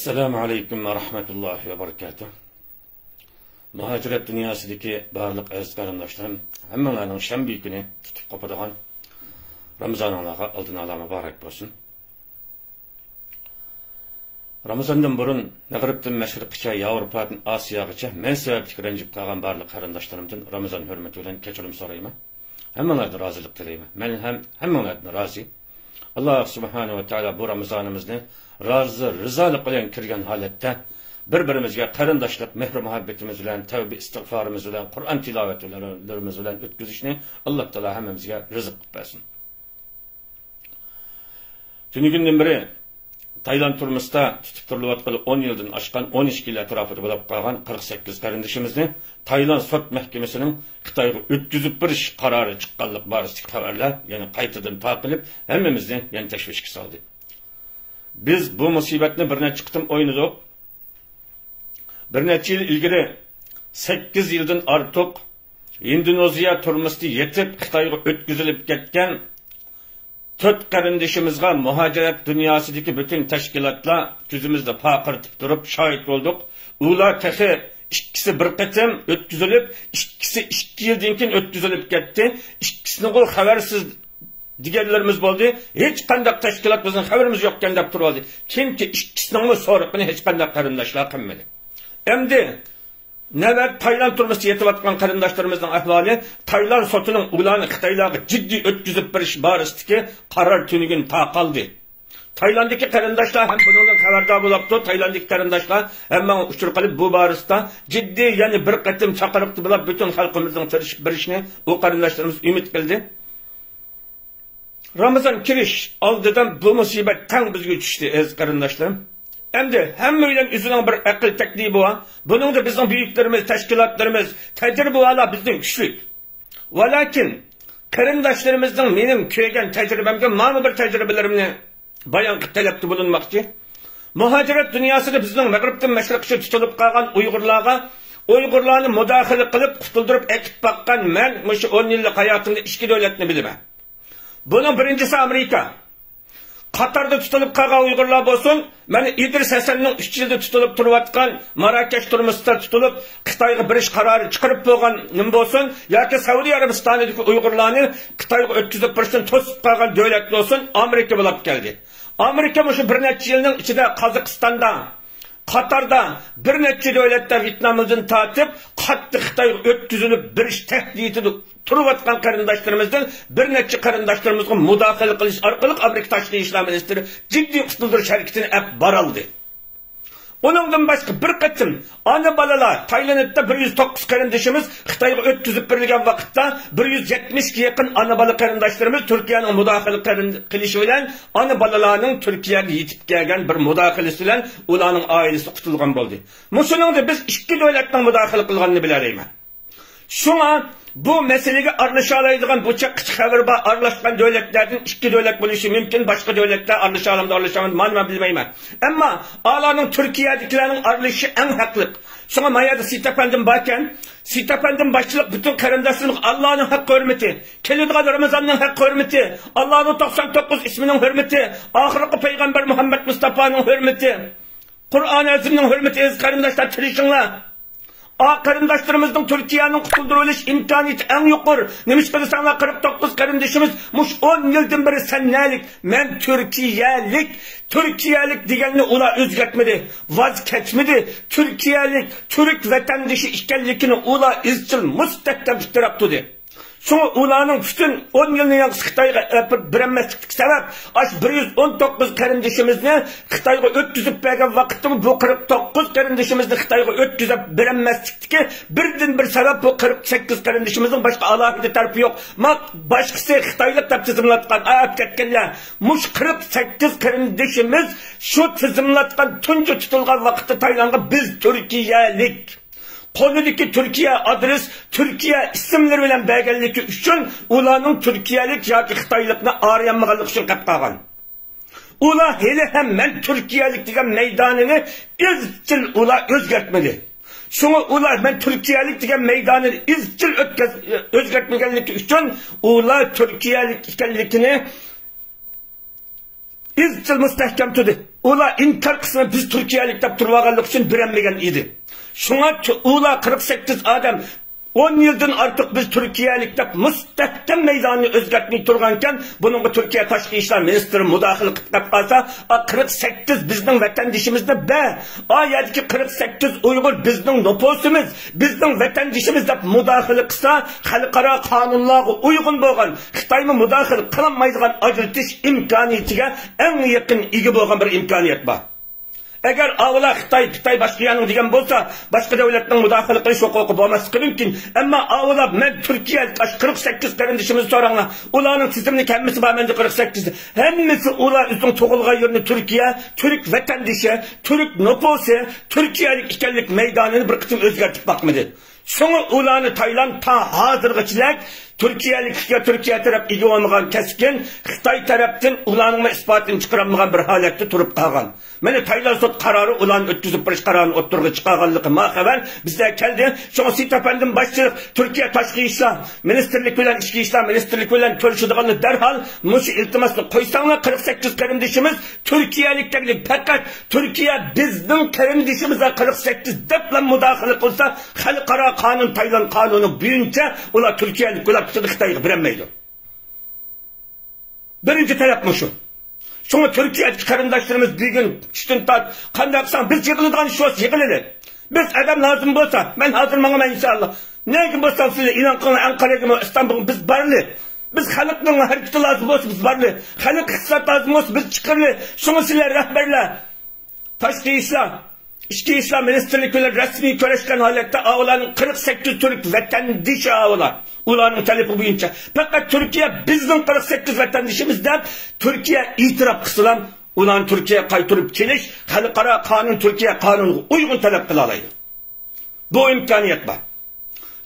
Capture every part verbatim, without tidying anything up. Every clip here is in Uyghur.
ئەسسالامۇ ئەلەيكۇم ۋە رەھمەتۇللاھى ۋە بەرىكاتۇھ. مۇھاجىرەت دۇنياسىدىكى بارلىق ئەزىز قېرىنداشلىرىم، ھەممىڭلارنىڭ شەنبە كۈنى تۇتۇپ قوپىدىغان رامىزانىڭلارغا ئالدىن ئالا مۇبارەك بولسۇن. رامىزاندىن بۇرۇن مەغرىبتىن مەشرىققىچە، ياۋروپادىن ئاسىياغىچە مەن سەۋەبلىك رەنجىپ قالغان بارلىق قېرىنداشلىرىمدىن رامىزان ھۆرمىتى بىلەن كەچۈرۈم سورايمەن. ھەممىڭلاردىن رازىلىق تىلەيمەن. مەن ھەم ھەممىڭلاردىن رازى. ئاللا سۇبھانەھۇ ۋە تائالا بۇ رامىزانىمىزنى رازى، رىزالىق بىلەن كىرگەن ھالەتتە بىر-بىرىمىزگە قېرىنداشلىق مېھرى-مۇھەببىتىمىز بىلەن، تەۋبە ئىستىغپارىمىز بىلەن، قۇرئان تىلاۋەتلىرىمىز بىلەن ئۆتكۈزۈشنى ئاللا تائالا ھەممىمىزگە رىزىق قىلىپ بەرسۇن. تۈنۈگۈندىن بېرى تايلاند تۈرمىسىدە تۇتۇپ تۇرۇلۇۋاتقىلى ئون يىلدىن ئاشقان، ئون ئىككى يىل ئەتراپىدا بولۇپ قالغان قىرىق سەككىز قېرىندىشىمىزنى تايلاند سوت مەھكىمىسىنىڭ خىتايغا ئۆتكۈزۈپ بېرىش قارارى چىققانلىقى بارىسىدىكى خەۋەرلەر يەنە قايتىدىن تارقىلىپ، ھەممىمىزنى يەنە تەشۋىشكە سالدى. بىز بۇ مۇسىبەتنى بىر نەچچە قېتىم ئوينىدۇق. بىر نەچچە يىل ئىلگىرى، سەككىز يىلدىن ئارتۇق ھىندونېزىيە تۈرمىسىدە يېتىپ، خىتايغا ئۆتكۈزۈلۈپ كەتكەن تۆت قېرىندىشىمىزغا مۇھاجىرەت دۇنياسىدىكى پۈتۈن تەشكىلاتلار كۆزىمىزدە پارقىرىتىپ تۇرۇپ شاھىت بولدۇق. ئۇلار تېخى ئىككىسى بىر قېتىم ئۆتكۈزۈلۈپ، ئىككىسى ئىككى يىلدىن كېيىن ئۆتكۈزۈلۈپ كەتتى. ئىككىسىنىڭغۇ خەۋەرسىز دېگەنلىرىمىز بولدى. ھېچقانداق تەشكىلات بىزنىڭ خەۋىرىمىز يوقكەن دەپ تۇرۇۋالدى. كىمكى ئىككىسىنىڭمۇ سورىقىنى ھېچقانداق قېرىنداشلار قىلمىدى. ئەمدى نۆۋەت تايلاند تۈرمىسىدە يېتىۋاتقان قېرىنداشلىرىمىزنىڭ ئەھۋالى، تايلاند سوتىنىڭ ئۇلارنى خىتايلارغا جىددىي ئۆتكۈزۈپ بېرىش بارىسىدىكى قارار تۈنۈگۈن تارقالدى. تايلاندتىكى قېرىنداشلار ھەم بۇنىڭدىن خەۋەردار بولاپتۇ. تايلاندتىكى قېرىنداشلار ھەممىڭ ئۇچۇر قىلىپ، بۇ بارىسىدا جىددىي يەنە بىر قېتىم چاقىرىق بىلەن پۈتۈن خەلقىمىزنىڭ تىرىشىپ بېرىشىنى ئۇ قېرىنداشلىرىمىز ئۈمىد قىلدى. رامىزان كىرىش ئالدىدا بۇ مۇسىبەت تەڭ بىزگە چۈشتى، ئەزىز قېرىنداشلىرىم. ئەمدى ھەممەيلەن ئۆزىنىڭ بىر ئەقىل تەكلىپى بار. بۇنىڭدا بىزنىڭ بۈيۈكلىرىمىز، تەشكىلاتلىرىمىز، تەجرىبىۋالار بىزدىن كۈچلۈك. ۋالاكىن قېرىنداشلىرىمىزنىڭ مېنىڭ كۆرگەن تەجرىبەمگە مانا بىر تەجرىبىلىرىمنى بايان قىلىپ تەلەپتە بۇلۇنماقچى. مۇھاجىرەت دۇنياسىدا بىزنىڭ مەغرىبتىن مەشرىققىچە تۇتۇلۇپ قالغان ئۇيغۇرلارغا، ئۇيغۇرلارنى مۇداخىلە قىلىپ قۇتۇلدۇرۇپ ئەكىپ باققان مەن مۇشۇ ئون يىللىق ھاياتىمدا ئىككى دۆلەتنى بىلىمەن. بۇنىڭ بىرىنچىسى ئامېرىكا. قاتاردا تۇتۇلۇپ قالغان ئۇيغۇرلار بولسۇن، مانا ئىدرىس ھەسەننىڭ ئۈچ يىلدا تۇتۇلۇپ تۇرۇۋاتقان ماراكەش تۈرمىسىدە تۇتۇلۇپ، خىتايغا بېرىش قارارى چىقىرىپ بولغان نېمە بولسۇن، ياكى سەئۇدى ئەرەبىستانىدىكى ئۇيغۇرلارنى خىتايغا ئۆتكۈزۈپ بېرىشتىن توسۇپ قالغان دۆلەت بولسۇن، ئامېرىكا بولۇپ كەلدى. ئامېرىكا مۇشۇ بىر نەچچە يىلنىڭ ئىچىدە قازاقىستاندا، قاتاردا، بىر نەچچە دۆلەتتە ۋيېتنامدىن تارتىپ قاتتىق خىتايغا ئۆتكۈزۈلۈپ بېرىش تەھدىتىدە تۇرۇۋاتقان قېرىنداشلىرىمىزدىن بىر نەچچە قېرىنداشلىرىمىزغا مۇداخىلە قىلىش ئارقىلىق ئامېرىكا تاشقى ئىشلار مىنىستىرى جىددىي قۇتۇلدۇرۇش ھەرىكىتىنى ئەپ بارالدى. ئۇنىڭدىن باشقا بىر قېتىم ئانا بالىلار، تايلاندتا بىر يۈز توققۇز قېرىندىشىمىز خىتايغا ئۆتكۈزۈپ بېرىلگەن ۋاقىتتا، بىر يۈز يەتمىشكە يېقىن ئانا بالا قېرىنداشلىرىمىز تۈركىيەنىڭ مۇداخىلە قېرىن-، قىلىشى بىلەن ئانا بالىلارنىڭ تۈركىيەگە يېتىپ كەلگەن بىر مۇداخىلىسى بىلەن ئۇلارنىڭ ئائىلىسى قۇتۇلغان بولدى. مۇشۇنىڭدا بىز ئىككى دۆلەتنىڭ مۇداخىلە قىلغانىنى بىلەلەيمەن. شۇڭا بۇ مەسىلىگە ئارىلىشالايدىغان بۇ چاققىچە خەۋىرى بار ئارىلاشقان دۆلەتلەردىن ئىككى دۆلەت بولۇشى مۇمكىن، باشقا دۆلەتلەر ئارىلىشالامدۇ، ئارىلىشالمامدۇ، مانا مەن بىلمەيمەن. ئەمما ئالارنىڭ تۈركىيەدىكىلەرنىڭ ئارىلىشىشى ئەڭ ھەقلىق. شۇڭا ما يەردە سېيىت ئەپەندىم باركەن، سېيىت ئەپەندىم باشچىلىق پۈتۈن قېرىنداشلىرىمىزغا ئاللانىڭ ھەق ھۆرمىتى، كېلىدىغان رامىزاننىڭ ھەق ھۆرمىتى، ئاللانىڭ توقسان توققۇز ئىسمىنىڭ ھۆرمىتى، ئاخىرقى پەيغەمبەر مۇھەممەد مۇستاپانىڭ ھۆرمىتى، قۇرئان ئەزىمنىڭ ھۆرمىتى، ئەزىز قېرىنداشلار، تىرىشىڭلار. ئا، قېرىنداشلىرىمىزنىڭ تۈركىيەنىڭ قۇتۇلدۇرۇۋېلىش ئىمكانىيىتى ئەڭ يۇقىرى. نېمىشقا دېسەڭلار، قىرىق توققۇز قېرىندىشىمىز مۇشۇ ئون يىلدىن بېرى سەن نەلىك، مەن تۈركىيەلىك، تۈركىيەلىك دېگەننى ئۇلار ئۆزگەرتمىدى، ۋاز كەچمىدى. تۈركىيەلىك، تۈرك ۋەتەندىشى ئىكەنلىكىنى ئۇلار ئىزچىل مۇستەھكەم ئىتتىراپ تۇردى. شۇڭا ئۇلارنىڭ پۈتۈن ئون يىلنى يالغۇز خىتايغا ئەپىرىپ بېرەلمەسلىكتىكى سەۋەب، ئاشۇ بىر يۈز ئون توققۇز قېرىندىشىمىزنى خىتايغا ئۆتكۈزۈپ بەرگەن ۋاقىتتىمۇ بۇ قىرىق توققۇز قېرىندىشىمىزنى خىتايغا ئۆتكۈزۈپ بېرەلمەسلىكتىكى بىردىنبىر سەۋەب، بۇ قىرىق سەككىز قېرىندىشىمىزنىڭ باشقا ئالاھىدە تەرىپى يوق. ما-، باشقىسى خىتايلىق دەپ تىزىملاتقان، ئەپ كەتكەنلەر. مۇشۇ قىرىق سەككىز قېرىندىشىمىز شۇ تىزىملاتقان تۇنجى تۇتۇلغان ۋاقىتتا تايلاندغا بىز تۈركىيەلىك، قولىدىكى تۈركىيە ئادرېس، تۈركىيە ئىسىملىرى بىلەن بەرگەنلىكى ئۈچۈن ئۇلارنىڭ تۈركىيەلىك ياكى خىتايلىقنى ئايرىيالمىغانلىقى ئۈچۈن قېلىپ قالغان. ئۇلار ھېلىھەم مەن تۈركىيەلىك دېگەن مەيدانىنى ئىزچىل ئۇلار ئۆزگەرتمىدى. شۇڭا ئۇلار مەن تۈركىيەلىك دېگەن مەيدانىنى ئىزچىل ئۆتكەز-، ئۆزگەرتمىگەنلىكى ئۈچۈن ئۇلار تۈركىيەلىك ئىكەنلىكىنى ئىزچىل مۇستەھكەم تۇردى. ئۇلار ئىنكار قىسمى بىز تۈركىيەلىك دەپ تۇرۇۋالغانلىقى ئۈچۈن بېرەلمىگەن ئىدى. شۇڭا تۇ-، ئۇلار قىرىق سەككىز ئادەم ئون يىلدىن ئارتۇق بىز تۈركىيەلىك دەپ مۇستەھكەم مەيدانىنى ئۆزگەرتمەي تۇرغانكەن، بۇنىڭغا تۈركىيە تاشقى ئىشلار مىنىستىرى مۇداخىلە قىلىپ قالسا، ئا، قىرىق سەككىز بىزنىڭ ۋەتەندىشىمىزنى بە، ئا يەردىكى قىرىق سەككىز ئۇيغۇر بىزنىڭ نوپۇسىمىز، بىزنىڭ ۋەتەندىشىمىز دەپ مۇداخىلە قىلسا، خەلقئارا قانۇنلارغا ئۇيغۇن بولغان، خىتايمۇ مۇداخىلە قىلالمايدىغان ئاجرىتىش ئىمكانىيىتىگە ئەڭ يېقىن ئىگە بولغان بىر ئىمكانىيەت بار. ئەگەر ئاۋۇلار خىتاي، خىتاي باشقا يەرنىڭ دېگەن بولسا، باشقا دۆلەتنىڭ مۇداخىلە قىلىش ھوقۇقى بولماسلىقى مۇمكىن. ئەمما ئاۋۇلار مەن تۈركىيە، ئاشۇ قىرىق سەككىز قېرىندىشىمىزنى سوراڭلار. ئۇلارنىڭ تىزىملىك ھەممىسى بار مەندە قىرىق سەككىز. ھەممىسى ئۇلار ئۆزىنىڭ تۇغۇلغان يېرىنى تۈركىيە، تۈرك ۋەتەندىشى، تۈرك نوپۇسى، تۈركىيەلىك ئىكەنلىك مەيدانىنى بىر قېتىم ئۆزگەرتىپ باقمىدى. شۇڭا ئۇلارنى تايلاند تا ھازىرغىچىلىك تۈركىيەلىكلىككە تۈركىيە تەرەپ ئىگە بولمىغان كەسكىن، خىتاي تەرەپتىن ئۇلارنىڭمۇ ئىسپاتىنى چىقىرالمىغان بىر ھالەتتە تۇرۇپ قالغان. مانا تايلاند سوت قارارى ئۇلارنى ئۆتكۈزۈپ بېرىش قارارىنى ئوتتۇرىغا چىقارغانلىقى ما خەۋەر بىزدە كەلدى. شۇڭا سېيىت ئەپەندىم باشچىلىق تۈركىيە تاشقى ئىشلار مىنىستىرلىكى بىلەن ئىچكى ئىشلار مىنىستىرلىكى بىلەن كۆرۈشىدىغانلار دەرھال مۇشۇ ئىلتىماسنى قويساڭلار، قىرىق سەككىز قېرىندىشىمىز تۈركىيەلىك دەيلى، پەقەت تۈركىيە بىزنىڭ قېرىندىشىمىزغا قىرىق سەككىز دەپلا مۇداخىلە قىلسا، خەلقئارا قانۇن، تايلاند قانۇنى بويىچە ئۇلار تۈركىيەلىك بولۇپ كېتىدۇ، خىتايغا بېرەلمەيدۇ. بىرىنچى تەلەپ مۇشۇ. شۇڭا تۈركىيەدىكى قېرىنداشلىرىمىز بۈگۈن چۈشتىن تارت، قانداق قىلساڭ بىز يىغىلىدىغان ئىش بولسا يىغىلىلى. بىز ئادەم لازىم بولسا، مەن ھازىر ماڭىمەن ئىنشائاللا. نەگە بولساڭ سىلەر ئېلان قىلىڭ، ئەنقەرەگىمۇ، ئىستانبۇلغا بىز بارلى. بىز خەلقنىڭ ھەرىكىتى لازىم بولسا بىز بارلى. خەلق ئىقتىساد لازىم بولسا بىز چىقىرلى. شۇڭا سىلەر رەھبەرلەر تاشقى ئىشلار، ئىچكى ئىشلار مىنىستىرلىكى بىلەن رەسمىي كۆرۈشكەن ھالەتتە ئاۋۇلارنىڭ قىرىق سەككىز تۈرك ۋەتەندىشى ئاۋۇلار. ئۇلارنىڭ تەلىپى بويىچە پەقەت تۈركىيە بىزنىڭ قىرىق سەككىز ۋەتەندىشىمىز دەپ تۈركىيە ئېتىراپ قىلسىلا، ئۇلارنى تۈركىيەگە قايتۇرۇپ كېلىش خەلقئارا قانۇن، تۈركىيە قانۇنىغا ئۇيغۇن تەلەپ قىلالايدۇ. بۇ ئىمكانىيەت بار.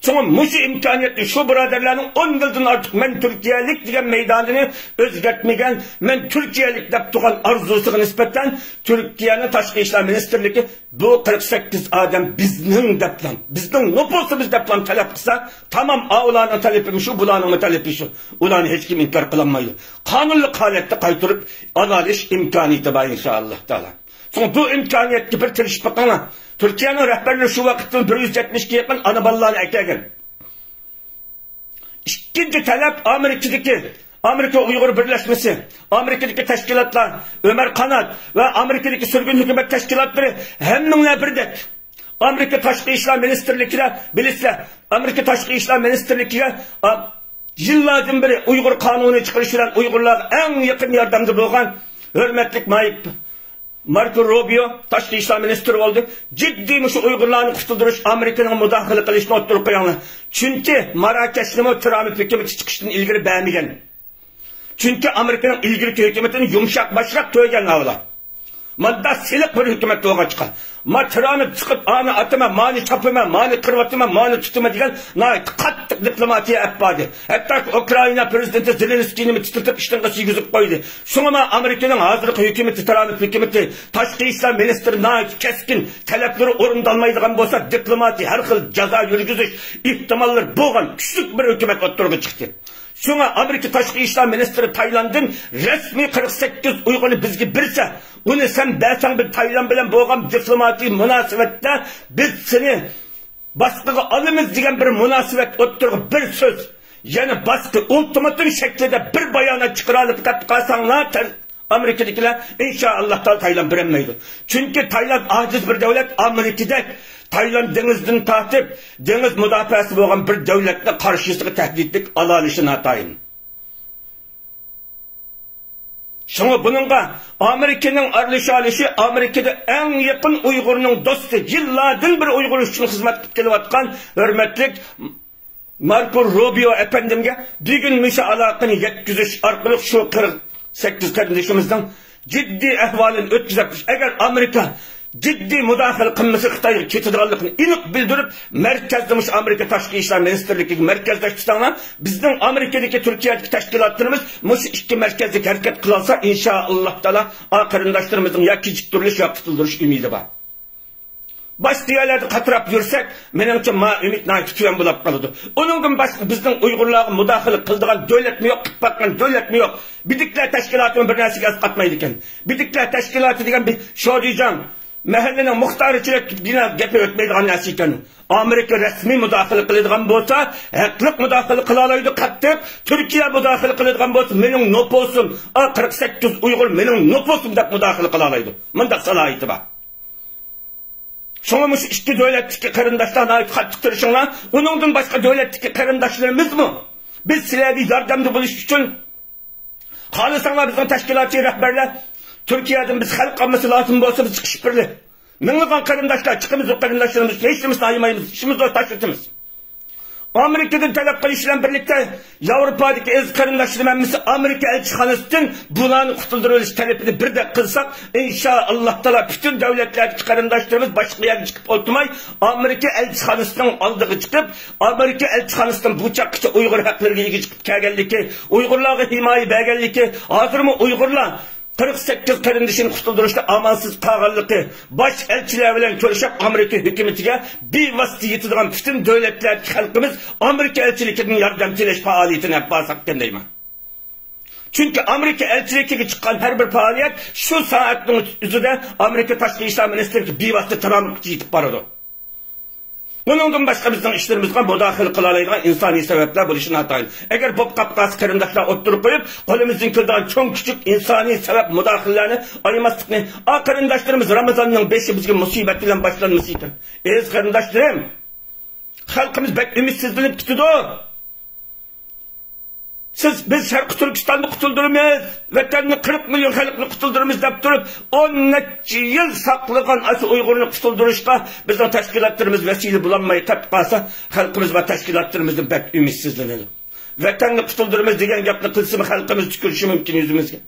شۇڭا مۇشۇ ئىمكانىيەتنى شۇ بۇرادەرلەرنىڭ ئون يىلدىن ئارتۇق مەن تۈركىيەلىك دېگەن مەيدانىنى ئۆزگەرتمىگەن، مەن تۈركىيەلىك دەپ تۇرغان ئارزۇسىغا نىسبەتەن تۈركىيەنىڭ تاشقى ئىشلار مىنىستىرلىكى بۇ قىرىق سەككىز ئادەم بىزنىڭ دەپلا، بىزنىڭ نوپۇسىمىز دەپلا تەلەپ قىلسا، تامام، ئاۋۇلارنىڭ تەلىپىمۇ شۇ، بۇلارنىڭمۇ تەلىپى شۇ. ئۇلارنى ھېچكىم ئىنكار قىلالمايدۇ. قانۇنلۇق ھالەتتە قايتۇرۇپ ئالالىش ئىمكانىيىتى بار، ئىنشائاللا تائالا. شۇڭا بۇ ئىمكانىيەتكە بىر تىرىشىپ بېقىڭلار. تۈركىيەنىڭ رەھبەرلىرى شۇ ۋاقىتتىن بىر يۈز يەتمىشكە يېقىن ئانا بالىلارنى ئەكەلگەن. ئىككىنچى تەلەپ ئامېرىكىدىكى، ئامېرىكا ئۇيغۇر بىرلەشمىسى، ئامېرىكىدىكى تەشكىلاتلار، ئۆمەر قانات ۋە ئامېرىكىدىكى سۈرگۈن ھۆكۈمەت تەشكىلاتلىرى ھەممىڭلار بىردەك ئامېرىكا تاشقى ئىشلار مىنىستىرلىكىدە بىلىسىلەر، ئامېرىكا تاشقى ئىشلار مىنىستىرلىكىگە، ئا، يىللاردىن بېرى ئۇيغۇر قانۇنى چىقىرىش بىلەن ئۇيغۇرلارغا ئەڭ يېقىن ياردەمدە بولغان ھۆرمەتلىك مايك ماركو روبىيو تاشقى ئىشلار مىنىستىرى بولدى. جىددىي مۇشۇ ئۇيغۇرلارنى قۇتۇلدۇرۇش، ئامېرىكىنىڭ مۇداخىلە قىلىشىنى ئوتتۇرىغا قويۇڭلار. چۈنكى ماراكەشنىمۇ ترامپ ھۆكۈمىتى چىقىشتىن ئىلگىرى بەرمىگەن. چۈنكى ئامېرىكىنىڭ ئىلگىرىكى ھۆكۈمىتىنى يۇمشاق باشراق كۆرگەن ئاۋۇلار. ماندا سېلىق بىر ھۆكۈمەت بولغاچقا، ما ترامپ چىقىپ، ئانى ئاتىمەن، مانى چاپىمەن، مانى قىرىۋاتىمەن، مانى تۇتىمەن دېگەن ناھايىتى قاتتىق دىپلوماتىيە ئېلىپ باردى. ھەتتاكى ئۇكرائىنا پىرېزىدېنتى زېلېنسكىينىمۇ تىترىتىپ ئىشتىن قىيغۇزۇپ قويدى. شۇڭا ما ئامېرىكىنىڭ ھازىرقى ھۆكۈمىتى، ترامپ ھۆكۈمىتى، تاشقى ئىشلار مىنىستىرى ناھايىتى كەسكىن تەلەپلىرى ئورۇندالمايدىغان بولسا، دىپلوماتىي ھەر خىل جازا يۈرگۈزۈش ئېھتىماللىرى بولغان كۈچلۈك بىر ھۆكۈمەت ئوتتۇرىغا چىقتى. شۇڭا ئامېرىكا تاشقى ئىشلار مىنىستىرى تايلانددىن رەسمىي قىرىق سەككىز ئۇيغۇرنى بىزگە بەرسە، ئۇنى سەن بەرسەڭ، بىز تايلاند بىلەن بولغان دىپلوماتىك مۇناسىۋەتتە بىز سېنى باسقىغا ئالىمىز دېگەن بىر مۇناسىۋەت ئوتتۇرىغا بىر سۆز، يەنى باسقى ئۇلتىماتوم شەكلىدە بىر بايانات چىقىرالىپ قالساڭلار، تەن-، ئامېرىكىدىكىلەر ئىنشائاللا تايلاند بېرەلمەيدۇ. چۈنكى تايلاند ئاجىز بىر دۆلەت، ئامېرىكىدەك تايلاند دېڭىزدىن تارتىپ دېڭىز مۇداپىئەسى بولغان بىر دۆلەتنى قارشىسىغا تەھدىتلىك ئالالىشى ناتايىن. شۇڭا بۇنىڭغا ئامېرىكىنىڭ ئارىلىشالىشى، ئامېرىكىدا ئەڭ يېقىن ئۇيغۇرنىڭ دوستى، يىللاردىن بېرى ئۇيغۇر ئۈچۈن خىزمەت قىلىپ كېلىۋاتقان ھۆرمەتلىك ماركو روبىيو ئەپەندىمگە بۈگۈن مۇشۇ ئالاقىنى يەتكۈزۈش ئارقىلىق شۇ قىرىق سەككىز قېرىندىشىمىزنىڭ جىددىي ئەھۋالىنى ئۆتكۈزۈپ، ئەگەر ئامېرىكا جىددىي مۇداخىلە قىلمىسا، خىتايغا كېتىدىغانلىقىنى ئېنىق بىلدۈرۈپ، مەركەزدە مۇشۇ ئامېرىكا تاشقى ئىشلار مىنىستىرلىكىگە مەركەزلەشتۈرسەڭلار، بىزنىڭ ئامېرىكىدىكى، تۈركىيەدىكى تەشكىلاتلىرىمىز مۇشۇ ئىككى مەركەزدىكى ھەرىكەت قىلالسا، ئىنشائاللا تائالا، ئا، قېرىنداشلىرىمىزنىڭ يا كېچىكتۈرۈلۈش، يا قۇتۇلدۇرۇش ئۈمىدى بار. باشقا يەرلەردە قاتراپ يۈرسەك، مېنىڭچە، ما ئۈمىد ناھايىتى تۆۋەن بولاپ قالىدۇ. ئۇنىڭدىن باشقا بىزنىڭ ئۇيغۇرلارغا مۇداخىلە قىلىدىغان دۆلەتمۇ يوق، قىلىپ باققان دۆلەتمۇ يوق. بىدىكلەر تەشكىلاتىمۇ بىر نەرسىگە ئەسقاتمايدىكەن. بىدىكلەر تەشكىلاتى دېگەن بىر شودىجاڭ مەھەللىنىڭ مۇختارى چىرەك بىنا گېپى ئۆتمەيدىغان نەرسە ئىكەن. ئامېرىكا رەسمىي مۇداخىلە قىلىدىغان بولسا، ھەقلىق مۇداخىلە قىلالايدۇ، قاتتىق. تۈركىيە مۇداخىلە قىلىدىغان بولسا، مېنىڭ نوپۇسۇم، ئا، قىرىق سەككىز ئۇيغۇر مېنىڭ نوپۇسۇم دەپ مۇداخىلە قىلالايدۇ. مۇنداق سالاھىيىتى بار. شۇڭا مۇشۇ ئىككى دۆلەتتىكى قېرىنداشلار ناھايىتى قاتتىق تىرىشىڭلار. ئۇنىڭدىن باشقا دۆلەتتىكى قېرىنداشلىرىمىزمۇ بىز سىلەرگە ياردەمدە بولۇش ئۈچۈن، خالىساڭلار بىزنىڭ تەشكىلاتچى رەھبەرلەر، تۈركىيەدىن بىز خەلق ئاممىسى لازىم بولسا، بىز چىقىشىپ بېرىلى. مىڭلىغان قېرىنداشلار چىقىمىز، ئۇ قېرىنداشلىرىمىز ھېچنېمىسىنى ئايىمايمىز، ئىشىمىزنى تاشلىتىمىز. ئامېرىكىدىن تەلەپ قىلىش بىلەن بىرلىكتە، ياۋروپادىكى ئەزىز قېرىنداشلىرىم ھەممىسى ئامېرىكا ئەلچىخانىسىدىن بۇلارنى قۇتۇلدۇرۇۋېلىش تەلىپىنى بىردەك قىلساق، ئىنشائاللا تائالا پۈتۈن دۆلەتلەردىكى قېرىنداشلىرىمىز باشقا يەرگە چىقىپ ئولتۇرماي، ئامېرىكا ئەلچىخانىسىنىڭ ئالدىغا چىقىپ، ئامېرىكا ئەلچىخانىسىنىڭ بۇ چاغقىچە ئۇيغۇر ھەقلىرىگە ئىگە چىقىپ كەلگەنلىكى، ئۇيغۇرلارغا ھىمايە بەرگەنلىكى، ھازىرمۇ ئۇيغۇرلار قىرىق سەككىز قېرىندىشىنى قۇتۇلدۇرۇشتا ئامالسىز قالغانلىقى، باش ئەلچىلەر بىلەن كۆرۈشۈپ، ئامېرىكا ھۆكۈمىتىگە بىۋاسىتە يېتىدىغان پۈتۈن دۆلەتلەردىكى خەلقىمىز ئامېرىكا ئەلچىلىكىدىن ياردەم تىلەش پائالىيىتىنى ئېلىپ بارساق ئىكەن دەيمەن. چۈنكى ئامېرىكا ئەلچىلىكىگە چىققان ھەر بىر پائالىيەت شۇ سائەتنىڭ ئۆزىدە ئامېرىكا تاشقى ئىشلار مىنىستىرلىكى بىۋاسىتە تاراملىققىچە يېتىپ بارىدۇ. بۇنىڭدىن باشقا بىزنىڭ ئىشلىرىمىزغا مۇداخىلە قىلالايدىغان ئىنسانىي سەۋەبلەر بولۇشى ناتايىن. ئەگەر بولۇپ قاپقالسا قېرىنداشلار ئوتتۇرىغا قويۇپ، قولىمىزدىن كېلىدىغان چوڭ كىچىك ئىنسانىي سەۋەب مۇداخىلىلەرنى ئايىماسلىقنى، ئا قېرىنداشلىرىمىز رامىزاننىڭ بېشى بىزگە مۇسىبەت بىلەن باشلانمىسا ئىكەن. ئەزىز قېرىنداشلىرىم، خەلقىمىز بەك ئۈمىدسىزلىنىپ كېتىدۇ. سىز، بىز شەرقىي تۈركىستاننى قۇتۇلدۇرىمىز، ۋەتەننى، قىرىق مىليون خەلقنى قۇتۇلدۇرىمىز دەپ تۇرۇپ، ئون نەچچە يىل ساقلىغان ئاشۇ ئۇيغۇرنى قۇتۇلدۇرۇشقا بىزنىڭ تەشكىلاتلىرىمىز ۋەسىلە بولالماي قېلىپ قالسا، خەلقىمىز ۋە تەشكىلاتلىرىمىزدىن بەك ئۈمىدسىزلىنىدۇ. ۋەتەننى قۇتۇلدۇرىمىز دېگەن گەپنى قىلسىمۇ، خەلقىمىز تۈكۈرۈشى مۇمكىن يۈزىمىزگە.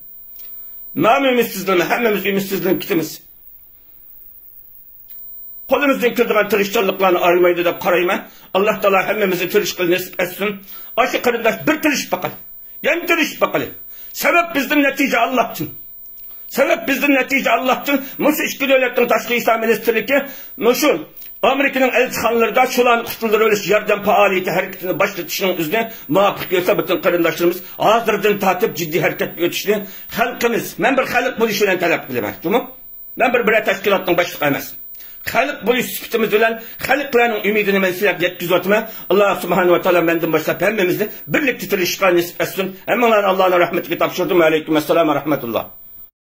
مەنمۇ ئۈمىدسىزلىنىمەن، ھەممىمىز ئۈمىدسىزلىنىپ كېتىمىز. قولىمىزدىن كېلىدىغان تىرىشچانلىقلارنى ئايىمايدۇ دەپ قارايمەن. ئاللا تائالا ھەممىمىزنى تىرىشقىلى نېسىپ ئەتسۇن. ئاشۇ قېرىنداش بىر تىرىشىپ باقايلى. يەنە تىرىشىپ باقايلى. سەۋەب بىزدىن، نەتىجە ئاللاھتىن. سەۋەب بىزدىن، نەتىجە ئاللاھتىن. مۇشۇ ئىككى دۆلەتنىڭ تاشقى ئىشلار مىنىستىرلىكى مۇشۇ ئامېرىكىنىڭ ئەلچىخانىلىرىدا شۇلارنى قۇتۇلدۇرۇۋېلىش ياردەم پائالىيىتى ھەرىكىتىنى باشلىتىشنىڭ ئۆزىنى مۇۋاپىق كۆرسە، بۈتۈن قېرىنداشلىرىمىز ھازىردىن تارتىپ جىددىي ھەرىكەتكە ئۆتۈشنى خەلقىمىز، مەن بىر خەلق بولۇش بىلەن تەلەپ قىلىمەن. جۇمۇ؟ مەن بىر، بىرەر تەشكىلاتنىڭ باشلىقى ئەمەس. خەلق بولۇش سۈپىتىمىز بىلەن خەلقلەرنىڭ ئۈمىدىنى مەن سىلەرگە يەتكۈزۈۋاتىمەن. ئاللا سۇبھانەھۇ ۋە تائالا مەندىن باشلاپ ھەممىمىزنى بىرلىكتە تىرىشىشقا نېسىپ ئەتسۇن. ھەممىڭلارنى ئاللانىڭ رەھمىتىگە تاپشۇردۇم. ۋەئەلەيكۇم ئەسسالام ۋە رەھمەتۇللا.